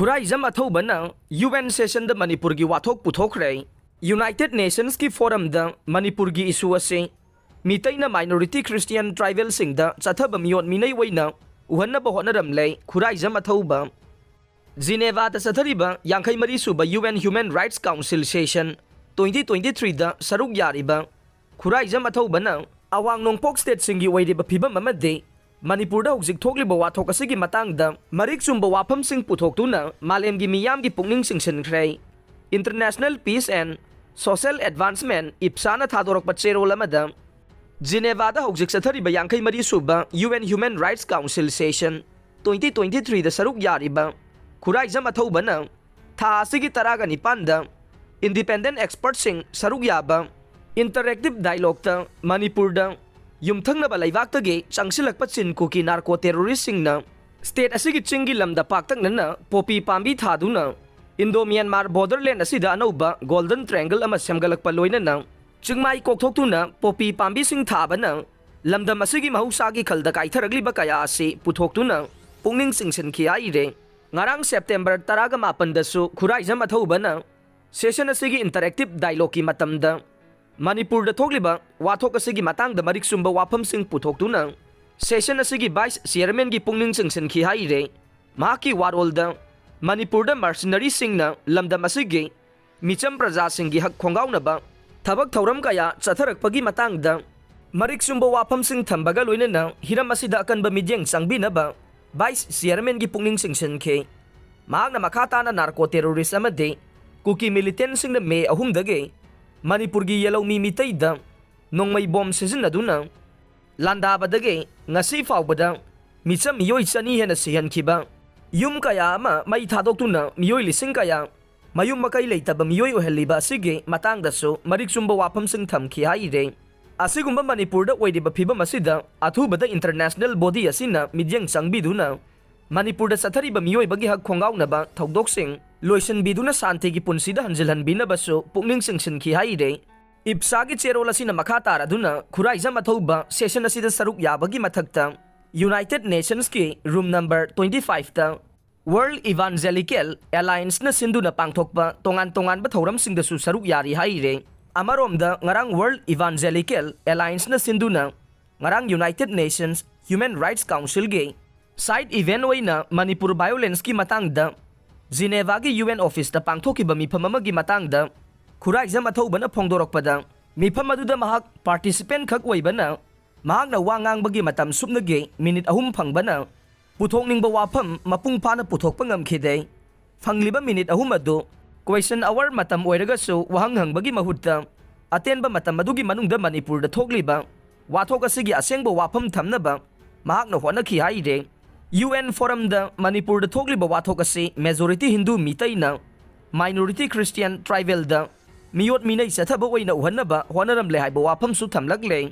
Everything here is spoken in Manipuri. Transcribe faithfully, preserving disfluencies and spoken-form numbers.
ꯈꯨꯔꯥꯏꯖꯝ ꯑꯊꯧꯕꯅ ꯌꯨ ꯑꯦꯟ ꯁꯦꯁꯟꯗ ꯃꯅꯤꯄꯨꯔꯒꯤ ꯋꯥꯊꯣꯛ ꯄꯨꯊꯣꯛꯈ꯭ꯔꯦ꯫ ꯌꯨꯅꯥꯏꯇꯦꯗ ꯅꯦꯁꯟꯁꯀꯤ ꯐꯣꯔꯝꯗ ꯃꯅꯤꯄꯨꯔꯒꯤ ꯏꯁꯨ ꯑꯁꯤ ꯃꯤꯇꯩꯅ ꯃꯥꯏꯅꯣꯔꯤꯇꯤ ꯈ꯭ꯔꯤꯁꯇꯤꯌꯥꯟ ꯇ꯭ꯔꯥꯏꯕꯦꯜꯁꯤꯡꯗ ꯆꯠꯊꯕ ꯃꯤꯑꯣꯠ ꯃꯤꯅꯩ ꯑꯣꯏꯅ ꯎꯍꯟꯅꯕ ꯍꯣꯠꯅꯔꯝꯂꯦ ꯈꯨꯔꯥꯏꯖꯝ ꯑꯊꯧꯕ꯫ ꯖꯤꯅꯦꯚꯥꯗ ꯆꯠꯊꯔꯤꯕ ꯌꯥꯡꯈꯩ ꯃꯔꯤ ꯁꯨꯕ U N human rights council session twenty twenty third ꯁꯔꯨꯛ ꯌꯥꯔꯤꯕ ꯈꯨꯔꯥꯏꯖꯝ ꯑꯊꯧꯕꯅ ꯑꯋꯥꯡ ꯅꯣꯡꯄꯣꯛ ꯁ꯭ꯇꯦꯠꯁꯤꯡꯒꯤ ꯑꯣꯏꯔꯤꯕ ꯐꯤꯕꯝ ꯑꯃꯗꯤ ꯃꯅꯤꯄꯨꯔꯗ ꯍꯧꯖꯤꯛ ꯊꯣꯛꯂꯤꯕ ꯋꯥꯊꯣꯛ ꯑꯁꯤꯒꯤ ꯃꯇꯥꯡꯗ ꯃꯔꯤꯛ ꯆꯨꯝꯕ ꯋꯥꯐꯝꯁꯤꯡ ꯄꯨꯊꯣꯛꯇꯨꯅ ꯃꯥꯂꯦꯝꯒꯤ ꯃꯤꯌꯥꯝꯒꯤ ꯄꯨꯛꯅꯤꯡ ꯆꯤꯡꯁꯤꯟꯈ꯭ꯔꯦ꯫ International Peace and Social Advancement, ꯏꯞꯁꯥꯅ ꯊꯥꯗꯣꯔꯛꯄ ꯆꯦꯔꯣꯜ ꯑꯃꯗ, ꯖꯤꯅꯦꯚꯥꯗ ꯍꯧꯖꯤꯛ ꯆꯠꯊꯔꯤꯕ ꯌꯥꯡꯈꯩ ꯃꯔꯤ ꯁꯨꯕ U N human rights council session twenty twenty third ꯁꯔꯨꯛ ꯌꯥꯔꯤꯕ ꯈꯨꯔꯥꯏꯖꯝ ꯑꯊꯧꯕꯅ ꯊꯥ ꯑꯁꯤꯒꯤ ꯇꯔꯥꯒ ꯅꯤꯄꯥꯟꯗ ꯏꯟꯗꯤꯄꯦꯟꯗꯦꯟ ꯑꯦꯛꯁꯄꯔꯠꯁꯤꯡ ꯁꯔꯨꯛ ꯌꯥꯕ ꯏꯟꯇꯔꯦꯛꯇꯤꯞ ꯗꯥꯏꯂꯣꯛꯇ ꯃꯅꯤꯄꯨꯔꯗ ꯌꯨꯝꯊꯪꯅꯕ ꯂꯩꯕꯥꯛꯇꯒꯤ ꯆꯪꯁꯤꯜꯂꯛꯄ ꯆꯤꯟ ꯀꯨꯀꯤ ꯅꯥꯔꯀꯣ ꯇꯦꯔꯣꯔꯤꯁꯁꯤꯡꯅ ꯁ꯭ꯇꯦꯠ ꯑꯁꯤꯒꯤ ꯆꯤꯡꯒꯤ ꯂꯝꯗ ꯄꯥꯛꯇꯛꯅꯅ ꯄꯣꯄꯤ ꯄꯥꯝꯕꯤ ꯊꯥꯗꯨꯅ ꯏꯟꯗꯣ ꯃ꯭ꯌꯥꯟꯃꯥꯔ ꯕꯣꯔꯗꯔꯂꯦꯟ ꯑꯁꯤꯗ ꯑꯅꯧꯕ ꯒꯣꯜꯗꯟ ꯇ꯭ꯔꯥꯌꯦꯡꯒꯜ ꯑꯃ ꯁꯦꯝꯒꯠꯂꯛꯄ ꯂꯣꯏꯅꯅ ꯆꯤꯡꯃꯥꯏ ꯀꯣꯛꯊꯣꯛꯇꯨꯅ ꯄꯣꯄꯤ ꯄꯥꯝꯕꯤꯁꯤꯡ ꯊꯥꯕꯅ ꯂꯝꯗꯝ ꯑꯁꯤꯒꯤ ꯃꯍꯧꯁꯥꯒꯤ ꯈꯜꯗ ꯀꯥꯏꯊꯔꯛꯂꯤꯕ ꯀꯌꯥ ꯑꯁꯤ ꯄꯨꯊꯣꯛꯇꯨꯅ ꯄꯨꯛꯅꯤꯡ ꯆꯤꯡꯁꯤꯟꯈꯤ ꯍꯥꯏꯔꯦ꯫ ꯉꯔꯥꯡ ꯁꯦꯞꯇꯦꯝꯕꯔ ꯇꯔꯥꯒ ꯃꯥꯄꯟꯗꯁꯨ ꯈꯨꯔꯥꯏꯖꯝ ꯑꯊꯧꯕꯅ ꯁꯦꯁꯟ ꯑꯁꯤꯒꯤ ꯏꯟꯇꯔꯦꯛꯇꯤꯞ ꯗꯥꯏꯂꯣꯛꯀꯤ ꯃꯇꯝꯗ ꯃꯅꯤꯄꯨꯔꯗ ꯊꯣꯛꯂꯤꯕ ꯋꯥꯊꯣꯛ ꯑꯁꯤꯒꯤ ꯃꯇꯥꯡꯗ ꯃꯔꯤꯛ ꯆꯨꯝꯕ ꯋꯥꯐꯝꯁꯤꯡ ꯄꯨꯊꯣꯛꯇꯨꯅ ꯁꯦꯁꯟ ꯑꯁꯤꯒꯤ ꯚꯥꯏꯁ ꯆꯤꯌꯔꯃꯦꯟꯒꯤ ꯄꯨꯛꯅꯤꯡ ꯆꯤꯡꯁꯤꯟꯈꯤ ꯍꯥꯏꯔꯦ꯫ ꯃꯍꯥꯛꯀꯤ ꯋꯥꯔꯣꯜꯗ ꯃꯅꯤꯄꯨꯔꯗ ꯃꯔꯁꯤꯅꯔꯤꯁꯤꯡꯅ ꯂꯝꯗꯝ ꯑꯁꯤꯒꯤ ꯃꯤꯆꯝ ꯄ꯭ꯔꯖꯥꯁꯤꯡꯒꯤ ꯍꯛ ꯈꯣꯡꯒꯥꯎꯅꯕ ꯊꯕꯛ ꯊꯧꯔꯝ ꯀꯌꯥ ꯆꯠꯊꯔꯛꯄꯒꯤ ꯃꯇꯥꯡꯗ ꯃꯔꯤꯛ ꯆꯨꯝꯕ ꯋꯥꯐꯝꯁꯤꯡ ꯊꯝꯕꯒ ꯂꯣꯏꯅꯅ ꯍꯤꯔꯝ ꯑꯁꯤꯗ ꯑꯀꯟꯕ ꯃꯤꯠꯌꯦꯡ ꯆꯪꯕꯤꯅꯕ ꯚꯥꯏꯁ ꯆꯤꯌꯔꯃꯦꯟꯒꯤ ꯄꯨꯛꯅꯤꯡ ꯆꯤꯡꯁꯤꯟꯈꯤ꯫ ꯃꯍꯥꯛꯅ ꯃꯈꯥ ꯇꯥꯅ ꯅꯥꯔꯀꯣ ꯇꯦꯔꯣꯔꯤꯁ ꯑꯃꯗꯤ ꯀꯨꯀꯤ ꯃꯤꯂꯤꯇꯦꯟꯁꯤꯡꯅ ꯃꯦ ꯑꯍꯨꯝꯗꯒꯤ ꯃꯅꯤꯄꯨꯔꯒꯤ ꯌꯦꯜꯍꯧꯃꯤ ꯃꯤꯇꯩꯗ ꯅꯣꯡꯃꯩ ꯕꯣꯝ ꯁꯤꯖꯤꯟꯅꯗꯨꯅ ꯂꯥꯟꯗꯥꯕꯗꯒꯤ ꯉꯁꯤ ꯐꯥꯎꯕꯗ ꯃꯤꯆꯝ ꯃꯤꯑꯣꯏ ꯆꯅꯤ ꯍꯦꯟꯅ ꯁꯤꯍꯟꯈꯤꯕ, ꯌꯨꯝ ꯀꯌꯥ ꯑꯃ ꯃꯩ ꯊꯥꯗꯣꯛꯇꯨꯅ ꯃꯤꯑꯣꯏ ꯂꯤꯁꯤꯡ ꯀꯌꯥ ꯃꯌꯨꯝ ꯃꯀꯩ ꯂꯩꯇꯕ ꯃꯤꯑꯣꯏ ꯑꯣꯏꯍꯜꯂꯤꯕ ꯑꯁꯤꯒꯤ ꯃꯇꯥꯡꯗꯁꯨ ꯃꯔꯤꯛ ꯆꯨꯝꯕ ꯋꯥꯐꯝꯁꯤꯡ ꯊꯝꯈꯤ ꯍꯥꯏꯔꯦ꯫ ꯑꯁꯤꯒꯨꯝꯕ ꯃꯅꯤꯄꯨꯔꯗ ꯑꯣꯏꯔꯤꯕ ꯐꯤꯕꯝ ꯑꯁꯤꯗ ꯑꯊꯨꯕꯗ ꯏꯟꯇꯔꯅꯦꯁꯅꯦꯜ ꯕꯣꯗꯤ ꯑꯁꯤꯅ ꯃꯤꯠꯌꯦꯡ ꯆꯪꯕꯤꯗꯨꯅ ꯃꯅꯤꯄꯨꯔꯗ ꯆꯠꯊꯔꯤꯕ ꯃꯤꯑꯣꯏꯕꯒꯤ ꯍꯛ ꯈꯣꯡꯒꯥꯎꯅꯕ ꯊꯧꯗꯣꯛꯁꯤꯡ ꯂꯣꯏꯁꯤꯟꯕꯤꯗꯨꯅ ꯁꯥꯟꯇꯤꯒꯤ ꯄꯨꯟꯁꯤꯗ ꯍꯟꯖꯤꯜꯍꯟꯕꯤꯅꯕꯁꯨ ꯄꯨꯛꯅꯤꯡ ꯆꯤꯡꯁꯤꯟꯈꯤ ꯍꯥꯏꯔꯦ꯫ ꯏꯞꯁꯥꯒꯤ ꯆꯦꯔꯣꯜ ꯑꯁꯤꯅ ꯃꯈꯥ ꯇꯥꯔꯗꯨꯅ ꯈꯨꯔꯥꯏꯖꯝ ꯑꯊꯧꯕ ꯁꯦꯁꯟ ꯑꯁꯤꯗ ꯁꯔꯨꯛ ꯌꯥꯕꯒꯤ ꯃꯊꯛꯇ ꯌꯨꯅꯥꯏꯇꯦꯗ ꯅꯦꯁꯟꯁꯀꯤ ꯔꯨꯝ ꯅꯝꯕꯔ ꯇ꯭ꯋꯦꯟꯇꯤ ꯐꯥꯏꯚꯇ World Evangelical Alliance-ꯅ ꯁꯤꯟꯗꯨꯅ ꯄꯥꯡꯊꯣꯛꯄ ꯇꯣꯉꯥꯟ ꯇꯣꯉꯥꯟꯕ ꯊꯧꯔꯝꯁꯤꯡꯗꯁꯨ ꯁꯔꯨꯛ ꯌꯥꯔꯤ ꯍꯥꯏꯔꯦ꯫ ꯑꯃꯔꯣꯝꯗ, ꯉꯔꯥꯡ World Evangelical Alliance-ꯅ ꯁꯤꯟꯗꯨꯅ ꯉꯔꯥꯡ United Nations Human Rights Council-ꯒꯤ side event ꯑꯣꯏꯅ ꯃꯅꯤꯄꯨꯔ violence-ꯀꯤ ꯃꯇꯥꯡꯗ Geneva-ꯒꯤ U N office-ꯇ ꯄꯥꯡꯊꯣꯛꯈꯤꯕ ꯃꯤꯐꯝ ꯑꯃꯒꯤ ꯃꯇꯥꯡꯗ ꯈꯨꯔꯥꯏꯖꯝ ꯑꯊꯧꯕꯅ ꯐꯣꯡꯗꯣꯔꯛꯄꯗ, ꯃꯤꯐꯝ ꯑꯗꯨꯗ ꯃꯍꯥꯛ participant ꯈꯛ ꯑꯣꯏꯕꯅ ꯃꯍꯥꯛꯅ ꯋꯥ ꯉꯥꯡꯕꯒꯤ ꯃꯇꯝ ꯁꯨꯞꯅꯒꯤ minute ꯑꯍꯨꯝ ꯐꯪꯕꯅ ꯄꯨꯊꯣꯛꯅꯤꯡꯕ ꯋꯥꯐꯝ ꯃꯄꯨꯡ ꯐꯥꯅ ꯄꯨꯊꯣꯛꯄ ꯉꯝꯈꯤꯗꯦ꯫ ꯐꯪꯂꯤꯕ minute ꯑꯍꯨꯝ ꯑꯗꯨ question hour ꯃꯇꯝ ꯑꯣꯏꯔꯒꯁꯨ ꯋꯥꯍꯪ ꯍꯪꯕꯒꯤ ꯃꯍꯨꯠꯇ ꯑꯇꯦꯟꯕ ꯃꯇꯝ ꯑꯗꯨꯒꯤ ꯃꯅꯨꯡꯗ ꯃꯅꯤꯄꯨꯔꯗ ꯊꯣꯛꯂꯤꯕ ꯋꯥꯊꯣꯛ ꯑꯁꯤꯒꯤ ꯑꯁꯦꯡꯕ ꯋꯥꯐꯝ ꯊꯝꯅꯕ ꯃꯍꯥꯛꯅ ꯍꯣꯠꯅꯈꯤ ꯍꯥꯏꯔꯦ꯫ U N forum-ꯗ ꯃꯅꯤꯄꯨꯔꯗ ꯊꯣꯛꯂꯤꯕ ꯋꯥꯊꯣꯛ ꯑꯁꯤ majority ꯍꯤꯟꯗꯨ ꯃꯤꯇꯩꯅ minority Christian tribal-ꯗ ꯃꯤꯑꯣꯠ ꯃꯤꯅꯩ ꯆꯠꯊꯕ ꯑꯣꯏꯅ ꯎꯍꯟꯅꯕ ꯍꯣꯠꯅꯔꯝꯂꯦ ꯍꯥꯏꯕ ꯋꯥꯐꯝꯁꯨ ꯊꯝꯂꯛꯂꯦ꯫